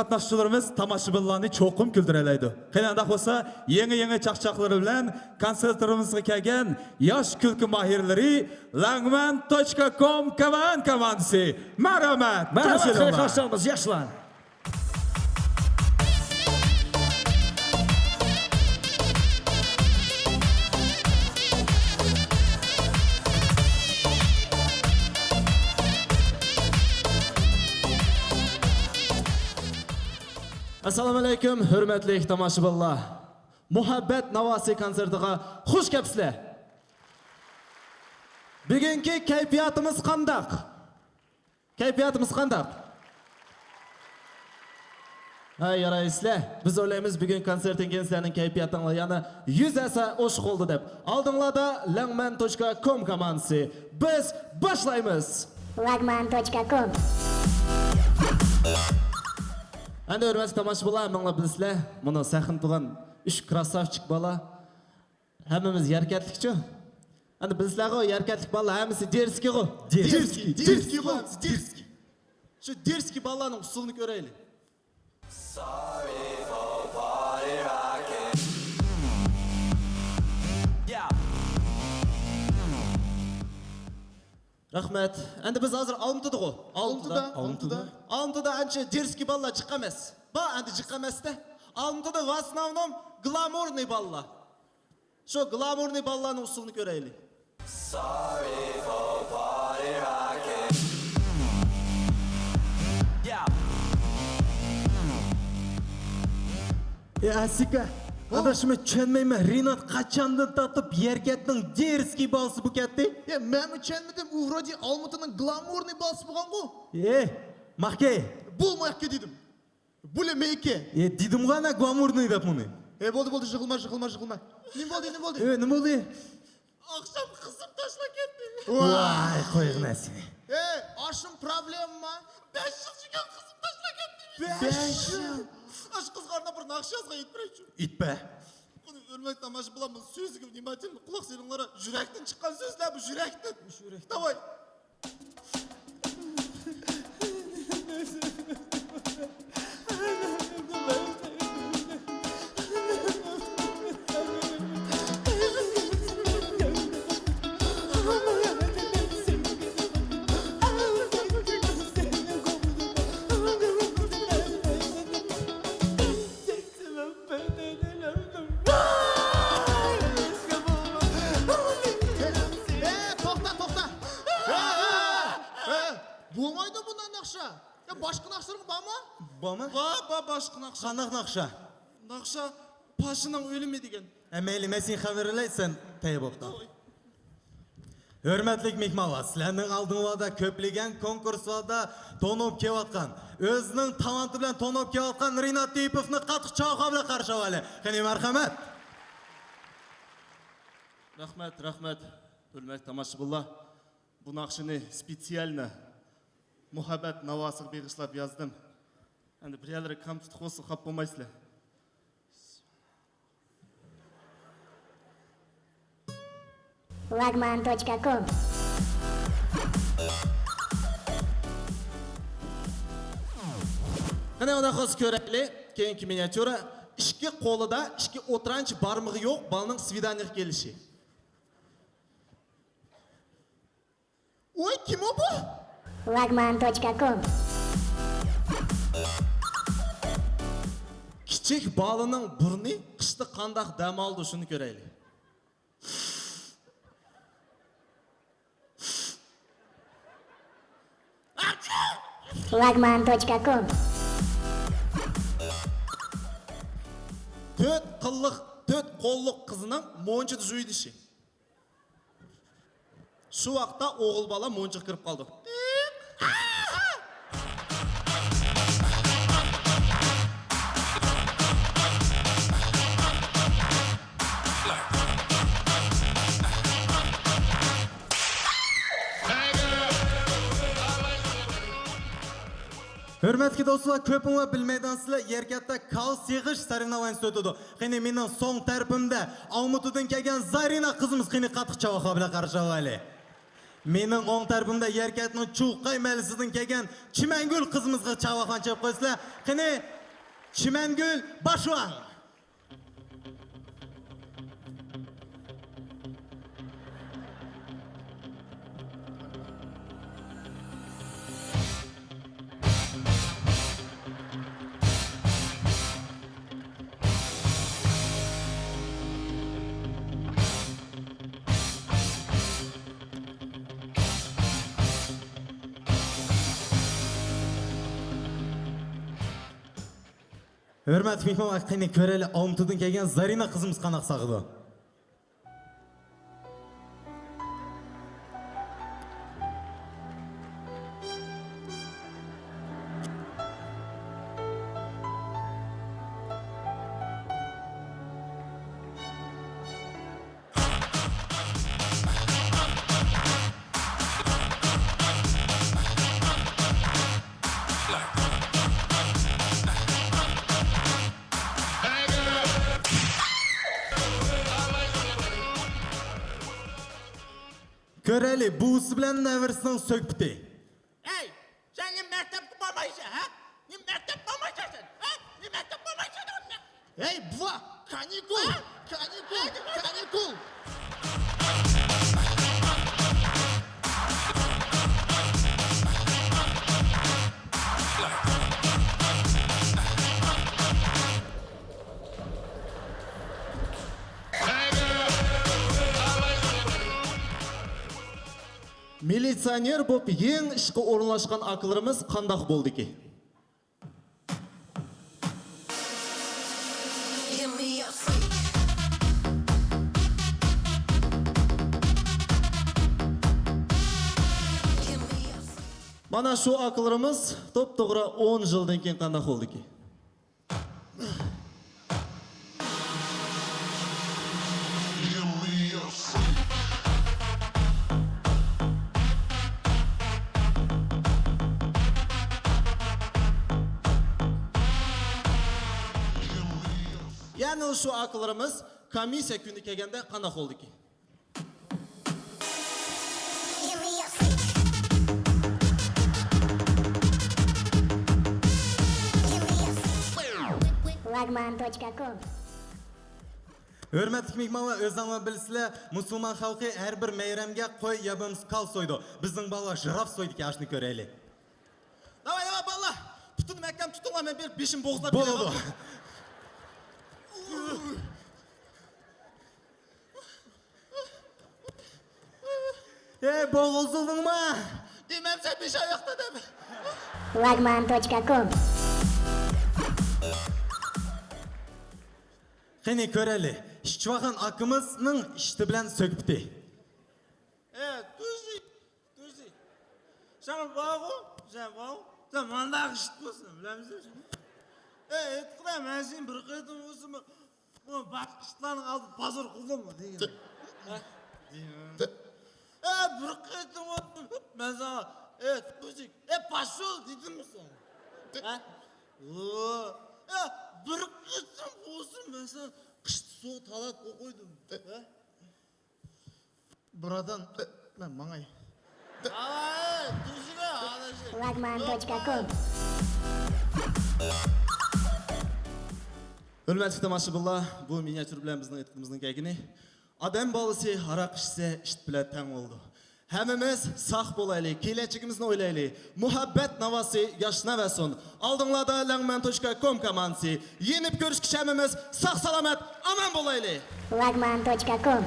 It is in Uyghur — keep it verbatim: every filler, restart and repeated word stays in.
قاتناشچىلىرىمىز تاماشىبىنلارنى چوقۇم كۈلدۈرەلەيدۇ. قېنى ئانداق بولسا، يېڭى-يېڭى چاقچاقلىرى بىلەن كونسېرتىمىزغا كەلگەن ياش كۈلكە ماھىرلىرى لەڭمەن توچكا كوم كەۋەن كوماندىسى. مەرھەمەت، مەرھەمەت، قارشى قېنى ئېلىڭلار. قارشى ئالىمىز ياشلار. ئەسسالامۇ ئەلەيكۇم، ھۆرمەتلىك تاماشىبىنلار! مۇھەببەت ناۋاسى كونسېرتىغا خۇش كەپسىلەر! بۈگۈنكى كەيپىياتىمىز قانداق؟ كەيپىياتىمىز قانداق؟ ھەي، يارايسىلەر. بىز ئويلايمىز، بۈگۈن كونسېرتتىن كېيىن سىلەرنىڭ كەيپىياتىڭلار يەنە يۈز ھەسسە ئوشۇق بولدى دەپ. ئالدىڭلاردا لەڭمەن توچكا كوم كوماندىسى. بىز باشلايمىز! لەڭمەن توچكا كوم. ئەندى ھۆرمەتلىك تاماشىبىنلار، ھەممىڭلار بىلىسىلەر، مۇنۇ سەخنىدە تۇرغان ئۈچ كراساۋچىك بالا. ھەممىمىز يەركەنتلىكچۇ؟ ئەندى بىلىسىلەرغۇ، يەركەنتلىك بالىلار ھەممىسى دېرسكىيغۇ. دېرسكىي، دېرسكىيغۇ، ھەممىسى دېرسكىي. شۇ دېرسكىي بالىلارنىڭ ئۇسسۇلىنى كۆرەيلى. رەھمەت. ئەندى بىز ھازىر ئالمۇتىدىغۇ؟ ئالمۇتىدا، ئالمۇتىدا. ئالمۇتىدا. ئالمۇتىدا ئەنچە دېرسكىي بالىلار جىق ئەمەس. بار ئەندى جىق ئەمەس-دە. ئالمۇتىدا в основном گلامورنىي بالىلار. شۇ گلامورنىي بالىلارنىڭ ئۇسسۇلىنى كۆرەيلى. ئى ئاسىكا، ھە؟ ئاداش، مەن چۈشەنمەيمەن، رىنات قاچاندىن تارتىپ يەركەنتنىڭ دېرسكىي بالىسى بولۇپ كەتتى؟ يا، مەنمۇ چۈشەنمىدىم، ئۇ ۋرودى ئالمۇتىنىڭ گلامورنىي بالىسى بولغانغۇ. ئى، ماقكەي. بولمايدىكەن دېدىم. بۇلى مېيكى. ئى، دېدىمغۇ ئەنە گلامورنىي دەپ ئۇنى. ئى، بولدى، بولدى، يىغلىما، يىغلىما، يىغلىما. نېمە بولدى، نېمە بولدى؟ ئى، نېمە بولدى؟ ئاخشام قىزىم تاشلاپ كەتتى. ۋاي، قويغىن سېنى. ئى، ئاشۇم پروبلېمىما؟ بەش يىل سۆيگەن قىزىم تاشلاپ كەتتى. بەش يىل؟ ئاشۇ قىزغا ئارناپ بىر ناخشا يازغىن، ئېيتىپ بېرەيچۇ. ئېيتىپ بەر. بۇنى ھۆرمەتلىك تاماشىبىنلار، بۇ سۆزلىرىمنى نېمە ئېيتىمەن، قۇلاق سېلىڭلار، يۈرەكتىن چىققان سۆزلەر بۇ، يۈرەكتىن. يۈرەكتىن. داۋاي. ئە، توختا، توختا. ئە، ئە، ئە، بولمايدۇ بۇنداق ناخشا. يا، باشقا ناخشىلىرىڭ بارمۇ؟ بارمۇ؟ بار، بار، باشقا ناخشا. قانداق ناخشا؟ ناخشا پاشىنىڭ ئۆلۈمى دېگەن. ئە، مەيلى، مەن سېنى خەۋەرلەي، سەن تەييار بولۇپ تۇر. ھۆرمەتلىك مېھمانلار، سىلەرنىڭ ئالدىڭلاردا كۆپلىگەن كونكۇرسلاردا تونۇپ كېلىۋاتقان، ئۆزىنىڭ تالانتى بىلەن تونۇپ كېلىۋاتقان رىنات تېيىپوفنى قاتتىق چاۋاك بىلەن قارشى ئالىلى. قېنى، مەرھەمەت. رەھمەت، رەھمەت. ھۆرمەتلىك تاماشىبىنلار، بۇ ناخشىنى سپېتسىيالنى مۇھەببەت ناۋاسىغا بېغىشلاپ يازدىم. ئەندى بىر يەرلىرى كەم تۇتۇق بولسا خاپا بولمايسىلەر. لەڭمەن توچكا كوم. قېنى، ئۇنداق بولسا كۆرەيلى. كېيىنكى مىنىياتيۇرا. ئىككى قولىدا ئىككى ئوتتۇرانچە بارمىقى يوق بالىنىڭ سۋىدانىيەگە كېلىشى. ۋاي، كىم ئۇ بۇ؟ لەڭمەن توچكا كوم. كىچىك بالىنىڭ بۇرنى قىشتا قانداق دەم ئالىدۇ، شۇنى كۆرەيلى. لەڭمەن توچكا كوم. تۆت قىللىق، تۆت قوللۇق قىزنىڭ مونچىدا زۇيدۇشى. شۇ ۋاقىتتا ئوغۇل بالا مونچىغا كىرىپ قالىدۇ. ھۆرمەتلىك دوستلار، كۆپىڭلار بىلمەيدىغانسىلەر، يەركەنتتە كالتس يىغىش سورېۋنوۋانىيىسى ئۆتىدۇ. قېنى، مېنىڭ سوڭ تەرىپىمدە ئالمۇتىدىن كەلگەن زارىنا قىزىمىز، قېنى، قاتتىق چاۋاكلار بىلەن قارشى ئالايلى. مېنىڭ ئوڭ تەرىپىمدە يەركەنتنىڭ چۇقاي مەھەللىسىدىن كەلگەن چىمەنگۈل قىزىمىزغا چاۋاخان چېلىپ قويسىلەر. قېنى، چىمەنگۈل باشۋاڭ. ھۆرمەتلىك مېھمانلار، قېنى كۆرەيلى، ئالمۇتىدىن كەلگەن زارىنا قىزىمىز قانداق ساغىدۇ؟ كۆرەيلى، بوۋىسى بىلەن نەۋرىسىنىڭ سۆھبىتى. ھەي، سەن نېمە مەكتەپكە بارمايسەن، ھە؟ نېمە مەكتەپ بارمايسەن سەن، ھە؟ نېمە مەكتەپ بارمايسەن سەن؟ ھەي، بوۋا، كانىكۇل، ھە؟ كانىكۇل، ھە؟ كانىكۇل. مىلىتسىيونېر بولۇپ يېڭى ئىشقا ئورۇنلاشقان ئاكىلىرىمىز قانداق بولدىكى؟ مانا شۇ ئاكىلىرىمىز توپتوغرا ئون يىلدىن كېيىن قانداق بولدىكى؟ يەنىلا شۇ ئاكىلىرىمىز كومىسسىيە كۈنى كەلگەندە قانداق بولدىكى؟ Flagman точка com. ھۆرمەتلىك مېھمانلار، ئۆزۈڭلار بىلىسىلەر، مۇسۇلمان خەلقى ھەر بىر مەيرەمگە قوي يا بولمىسا كال سويىدۇ. بىزنىڭ بالىلار ژىراف سويىدىكەن، ئاشۇنى كۆرەيلى. داۋاي، داۋاي، بالىلار! پۇتۇمنى مەھكەم تۇتۇڭلار، مەن بېرىپ بېشىمنى بوغۇزلاپ كېلەي. بولىدۇ. ئەي، بوغۇزلىدىڭمۇ؟ دېمەمسەن بېشى ئاياقتا دەپ. Flagman точка com. قېنى كۆرەيلى، ئىشچىۋاخان ئاكىمىزنىڭ ئىشتى بىلەن سۆھبىتى. ئە، تۈزى، تۈزى. سەن بارغۇ، سەن بارغۇ. سەن مانداق ئىشت بولسۇن، بىلەمسەن؟ ئە، ئېيتقىنا، مەن سېنى بىر قېتىم بولسىمۇ، بۇ باشقا ئىشلارنىڭ ئالدىدا بازار قىلدىممۇ دېگىن. ھە؟ دېگىن. ئە، بىر قېتىم بولسۇن، مەن ساڭا، ئە، تۈزى، ئە، پاشۇل دېدىممۇ ساڭا؟ ھە؟ ئە، بىر قېتىم بولسۇن، مەن ساڭا قىشتا سۇغا تالات قويدۇم. ھە؟ بۇرادان، مەن ماڭاي. ھاي، تۈزىگە ئاداش. Flagman точка com. ھۆرمەتلىك تاماشىبىنلار، بۇ مىنىاتيۇر بىلەن بىزنىڭ ئېيتقىنىمىزنىڭ كەينى. ئادەم بالىسى ھاراق ئىچسە، ئىت بىلەن تەڭ بولىدۇ. ھەممىمىز ساق بولايلى، كېلەچىكىمىزنى ئويلايلى. مۇھەببەت ناۋاسى ياشناۋەرسۇن. ئالدىڭلاردا لەڭمەن توچكا كوم كوماندىسى. يېنىپ كۆرۈشكىچە ھەممىمىز ساق-سالامەت، ئامان بولايلى. Flagman точка com.